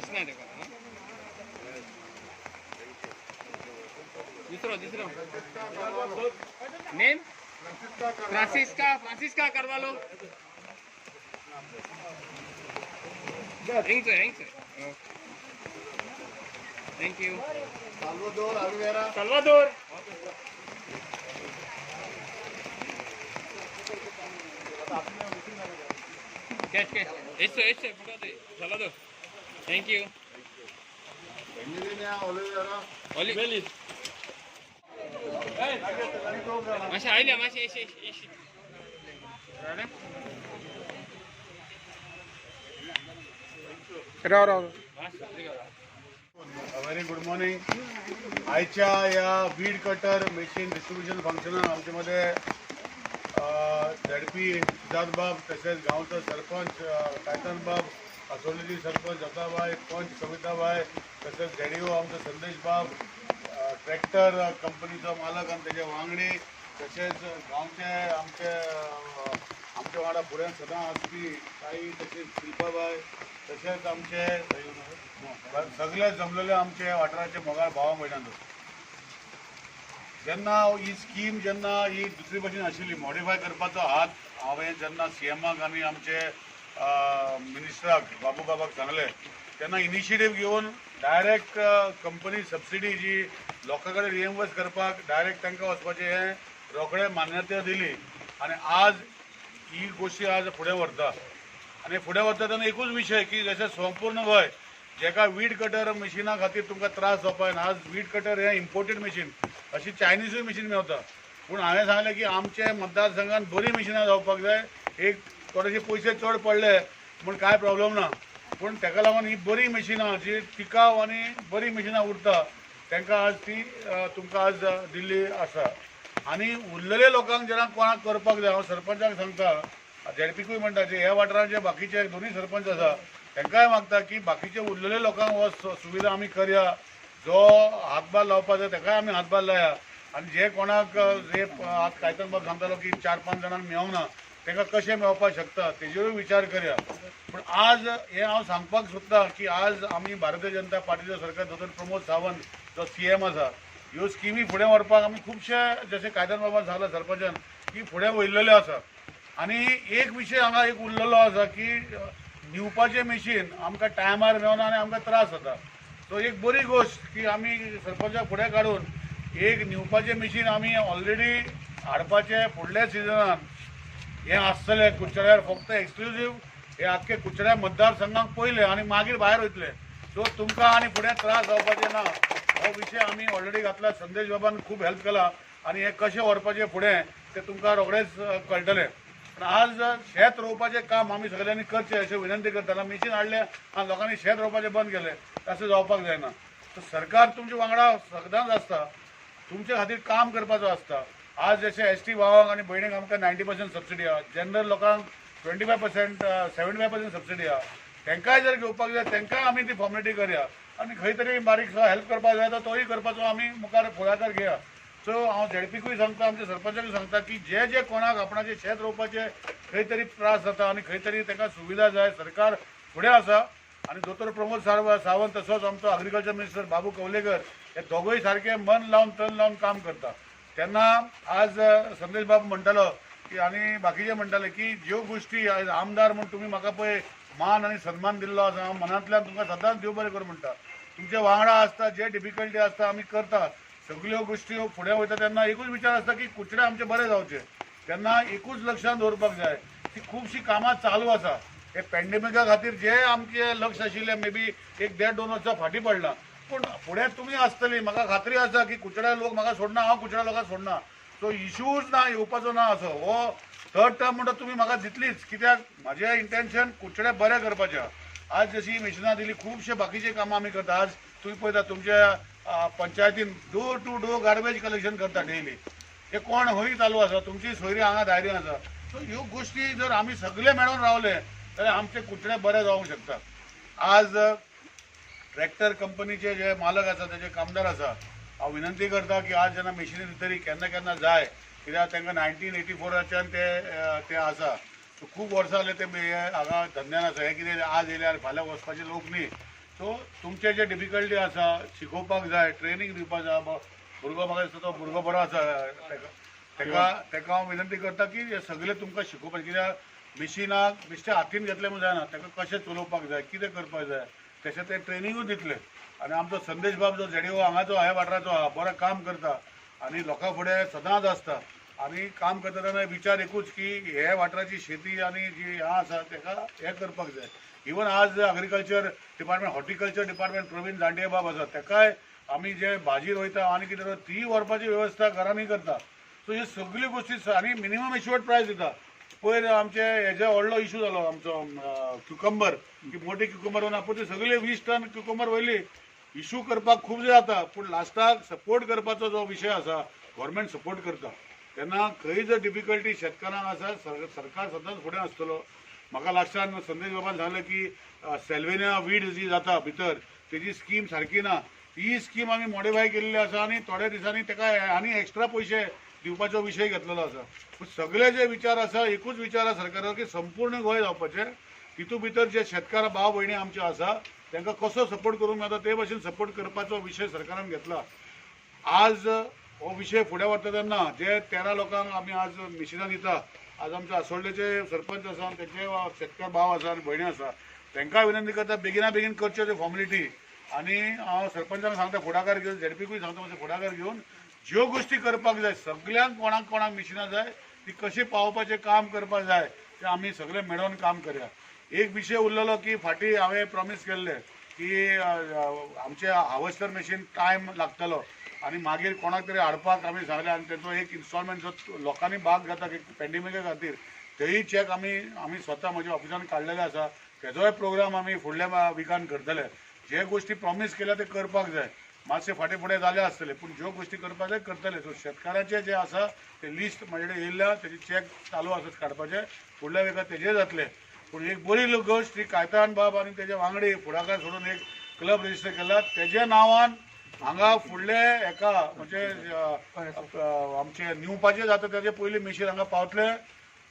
दिसना तेका. दुसरो दुसरो नेम फ्रांसिस्का, फ्रांसिस्का कार्वालो. हेंगचो हेंगचो. Thank you. Salvador Oliveira. Salvador. Cash cash. Eso eso photo they. Salvador. Thank you. Engineer Oliveira. Oli मातशें आयल्या मातशें एशी एशी एशी. राव राव. Very good morning. आयच्या ह्या वीड कटर मशीन डिस्ट्रिब्युशन फंक्शनान आमचे मध्ये झेडपी सिद्धार्थबाब, तशेंच गांवचो सरपंच कायतानबाब, असोलीची सरपंच जताबाय, पंच कविताबाय, तशेंच झेडीओ आमचो संदेश बाब, ट्रॅक्टर कंपनीचो मालक आनी तेजे वांगडी, तशेंच गांवचे आमचे आमच्या वांगडा फुड्यान सदां आसपी ताई, तशेंच शिल्पाबाय, तशेंच आमचे सगळे जमलेले आमचे वाठाराचे मोगाळ भावा भयणांनो. जेन्ना ही स्कीम जेन्ना ही दुसरी भशेन आशिल्ली मॉडिफाय करपाचो हात हांवें जेन्ना सी एमाक आनी आमचे मिनिस्टराक बाबू बाबाक सांगलें तेन्ना इनिशिएटीव घेवन डायरेक्ट कंपनी सबसिडी जी लोकां कडेन रिएम्बर्स करपाक डायरेक्ट तांकां वचपाचें हें रोखडें मान्यताय दिली आनी आज ही गोश्टी आज फुडें व्हरता. आनी फुडें व्हरता तेन्ना एकूच विशय की जशें संपूर्ण गोंय जेका वीड कटर मशिना खातीर तुमकां त्रास जावपाक जायना. आज वीड कटर हें इम्पोर्टेड मशीन, अशी चायनिजूय मशीन मेवता, पूण हांवें सांगलें की आमचे मतदारसंघान बरीं मशिनां जावपाक जाय. एक थोडेशे पयशे चड पडले म्हूण कांय प्रॉब्लम ना, पूण तेका लागून ही बरीं मशिनां जी टिकाव आनी बरीं मशिनां उरता तांकां आज ती तुमकां आज दिल्ली आसा. आनी उरलेले लोकांक जेन्ना कोणाक करपाक जाय, हांव सरपंचाक सांगता, झेडपीकूय म्हणटा, जे ह्या वाठारांत जे बाकीचे दोनूय सरपंच आसा तांकांय मागता की बाकीचे उरलेले लोकांक हो सुविधा आमी करया. जो हातभार लावपाक जाय ताकाय आमी हातभार लाया. आनी जे कोणाक जे आज कायतान बाब सांगतालो की 4-5 जाणांक मेवना तांकां कशें मेळपाक शकता तेजेरूय विचार करया. पूण आज हें हांव सांगपाक सोदता की आज आमी भारतीय जनता पार्टीचो सरकार दोतोर प्रमोद सावंत जो सी एम आसा ह्यो स्किमी फुडें व्हरपाक आमी खुबशे जशें कायतान बाबान सांगलां सरपंचान की फुडें वयलेले आसा. आनी एक विशय हांगा एक उरलेलो आसा की न्हिवपाचें मशीन आमकां टायमार मेवना आनी आमकां त्रास जाता. सो एक बरी गोश्ट की आमी सरपंचाक फुडें काडून एक न्हिवपाचें मशीन आमी ऑलरेडी हाडपाचें फुडल्या सिजनान हें आसतलें कुडचड्यार फक्त एक्सक्लुजीव हे आख्खे कुडचड्या मतदारसंघाक पयलें आनी मागीर भायर वयतले. सो तुमकां आनी फुडें त्रास जावपाचे ना हो विशय आमी ऑलरेडी घातला. संदेश बाबान खूब हेल्प केला आनी हें कशें व्हरपाचें फुडें तें तुमकां रोखडेंच कळटलें. पूण आज शेत रोवपाचें काम आमी सगळ्यांनी करचें अशें विनंती करतना मिशीन हाडलें आनी लोकांनी शेत रोवपाचें बंद केलें तशें जावपाक जायना. सो सरकार तुमच्या वांगडा सदांच आसता, तुमचे खातीर काम करपाचो आसता. आज जशें एस टी भावांक आनी भयणीक आमकां 90% सबसिडी आहा, जनरल लोकांक 25% 75% सबसिडी आहा, तांकांय जर घेवपाक जाय तांकांय आमी ती फॉर्मेलिटी करया आनी खंय तरी बारीकसो हेल्प करपाक जाय तर तोय करपाचो आमी मुखार फुडाकार घेया. सो हांव झेडपीकूय सांगता, आमच्या सरपंचाकूय सांगता की जे जे कोणाक आपणाचें शेत रोवपाचें खंय तरी त्रास जाता आनी खंय तरी तांकां सुविधा जाय, सरकार फुडें आसा. आनी दोतोर प्रमोद सावंत तसोच आमचो अग्रिकल्चर मिनिस्टर बाबू कवलेकर हे दोगूय सारके मन लावन तन लावन काम करता. तेन्ना आज संदेश बाब म्हणटालो की आनी बाकीचे म्हणटाले की ज्यो गोश्टी आयज आमदार म्हूण तुमी म्हाका पळय मान आनी सन्मान दिल्लो आसा, हांव मनांतल्यान तुमकां सदांच देव बरें करूं म्हणटा. तुमचे वांगडा आसता, जे डिफिकल्टी आसता आमी करता, सगल्यो गोश्टी फुडें वयता तेन्ना एकूच विचार आसता की कुडचडे आमचें बरें जावचें. तेन्ना एकूच लक्षांत दवरपाक जाय की खुबशीं कामां चालू आसा. हे पॅन्डेमिका खातीर जे आमचें लक्ष आशिल्लें मे बी 1-1.5-2 वर्सां फाटीं पडलां, पूण फुडें तुमी आसतली म्हाका खात्री आसा की कुडचड्या लोक म्हाका सोडना, हांव कुडचड्या लोकांक सोडना. सो इश्यूज ना येवपाचो ना असो हो थर्ड टर्म म्हणटा तुमी म्हाका दितलीच, कित्याक म्हाजें इंटेन्शन कुडचडे बरें करपाचें. आज जशी मिशनां दिली खुबशे बाकीचे कामां आमी करता. आज तुमी पळयता तुमच्या पंचायतीन door to door garbage collection करता डेली, हे कोण खंय चालू आसा, तुमची सोयरी हांगा दायरी आसा. सो ह्यो गोश्टी जर आमी सगळे मेळोन रावले जाल्यार आमचे कुडचडे बरें जावंक शकता. आज ट्रॅक्टर कंपनीचे जे मालक आसा, तेजे कामदार आसा, हांव विनंती करता की आज जेन्ना मिशिनरी दितली केन्ना केन्ना जाय, कित्याक तांकां 1984च्यान ते ते आसा, सो खूब वर्सां जाले ते हांगा धंद्यान आसा. हें कितें आज येयल्यार फाल्यां वचपाचे लोक न्ही. सो तुमचे जे डिफिकल्टी आसा शिकोवपाक जाय, ट्रेनींग दिवपाक जाय. भुरगो म्हाका दिसता तो भुरगो बरो आसा, तेका तेका तेका हांव विनंती करता की हे सगळे तुमकां शिकोवपाक, कित्याक मिशिनाक बेश्टे हातीन घेतलें म्हूण जायना, ताका कशें चलोवपाक जाय, कितें करपाक जाय, तशें ते ट्रेनिंगूय दितले. आनी आमचो संदेश बाब जो झेडिओ हांगाचो ह्या वाठाराचो आहा, बरो काम करता आनी लोकां फुडें सदांच आसता. आनी काम करता तेन्ना विचार एकूच की हे वाठाराची शेती आनी जी हें आसा ताका हें करपाक जाय. इवन आज agriculture department, horticulture department Praveen Zantye बाब आसा, ताकाय आमी जे भाजी रोयता आनी कितें रोयता ती व्हरपाची वेवस्था घरांनी करता. सो ह्यो सगल्यो गोश्टी आनी मिनिमम एश्युअर्ड प्रायस दिता. पयर आमचे हेजे व्हडलो इशू जालो आमचो क्युकंबर, की मोटी क्युकंबर ना, पळय सगळे 20 टन क्युकंबर वयली. इशू करपाक खूब जाता, पूण लास्टाक सपोर्ट करपाचो जो विशय आसा गव्हर्मेंट सपोर्ट करता. तेन्ना खंय जर डिफिकल्टी शेतकारांक आसा, सरकार सदांच फुडें आसतलो. म्हाका लास्टान संदेश बाबान सांगलें की सेल्वेनिया वीड जी जाता भितर तेजी स्कीम सारकी ना, ती स्कीम आमी मॉडिफाय केल्ली आसा आनी थोड्या दिसांनी ताका आनी एक्स्ट्रा पयशे दिवपाचो विशय घेतलेलो आसा. पूण सगळे जे विचार आसा, एकूच विचार आसा सरकाराचो की संपूर्ण गोंय जावपाचें, तितू भितर जे शेतकार भाव भयणी आमचे आसा तांकां कसो सपोर्ट करूंक मेळटा ते भाशेन सपोर्ट करपाचो विशय सरकारान घेतला. आज हो विशय फुडें व्हरता तेन्ना जे 13 लोकांक आमी आज मिशिनां दिता, आज आमचे आसोल्डेचे सरपंच आसा, तेंचे शेतकार भाव आसा आनी भयणी आसा, तांकां विनंती करता बेगिना बेगीन करच्यो त्यो फॉर्मेलिटी. आनी हांव सरपंचांक सांगता फुडाकार घेवन, झेडपीकूय सांगता मातशें फुडाकार घेवन ज्यो गोश्टी करपाक जाय, सगल्यांक कोणाक कोणाक मिशिनां जाय ती कशी पावोवपाचें काम करपाक जाय तें आमी सगळे मेळोन काम करया. एक विशय उरलेलो की फाटीं हांवें प्रॉमीस केल्लें की आमचें हार्वेस्टर मशीन टायम लागतलो आनी मागीर कोणाक तरी हाडपाक आमी सांगलें आनी तेचो एक इन्स्टॉलमेंट जो लोकांनी भाग घेता की पेंडेमिका खातीर तेय चॅक आमी आमी स्वता म्हज्या ऑफिसान काडलेले आसा, तेजोय प्रोग्राम आमी फुडल्या विकान करतले. जे गोश्टी प्रॉमीस केल्या ते करपाक जाय, मातशे फाटीं फुडें जाले आसतले पूण ज्यो गोश्टी करपाक जाय करतले. सो शेतकाराचे जे आसा ते लिस्ट म्हजे कडेन येयल्या, तेजे चॅक चालू आसा काडपाचे, फुडल्या विकान तेजे जातले. पूण एक बरी गोश्ट ही कायतान बाब आनी तेजे वांगडी फुडाकार सोडून एक क्लब रजिस्टर केला, तेजे नांवान हांगा फुडले एका म्हणजे आमचे निवपाचे जाता तेजे पयलीं मिशीन हांगा पावतले,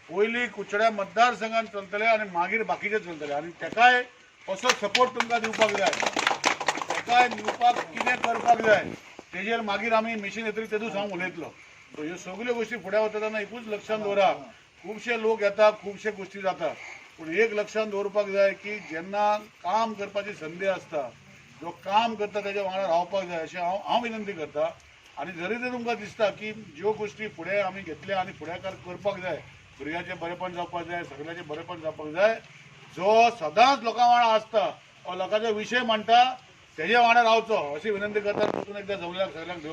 पयलीं कुचड्या मतदारसंघान चलतले आनी मागीर बाकीचे चलतले. आनी तेकाय असो सपोर्ट तुमकां दिवपाक जाय, तेकाय दिवपाक कितें करपाक जाय तेजेर मागीर आमी मिशीन येतली तेदूस हांव उलयतलो. सो ह्यो सगल्यो गोश्टी फुडें वता तेन्ना एकूच लक्षांत दवरा, खुबशे लोक येता, खुबशे गोश्टी जाता, पूण एक लक्षांत दवरपाक जाय की जेन्ना काम करपाची संदी आसता, जो काम करता तेज्या वांगडा रावपाक जाय अशें हांव विनंती करता. आनी जरी तर तुमकां दिसता की ज्यो गोश्टी फुडें आमी घेतल्या आनी फुडाकार करपाक जाय, भुरग्याचें बरेपण जावपाक जाय, सगळ्याचें बरेपण जावपाक जाय, जो सदांच लोकां वांगडा आसता वो लोकांचो विशय मांडटा तेजे वांगडा रावचो अशी विनंती करता. परतून एकदां जमल्याक सगळ्यांक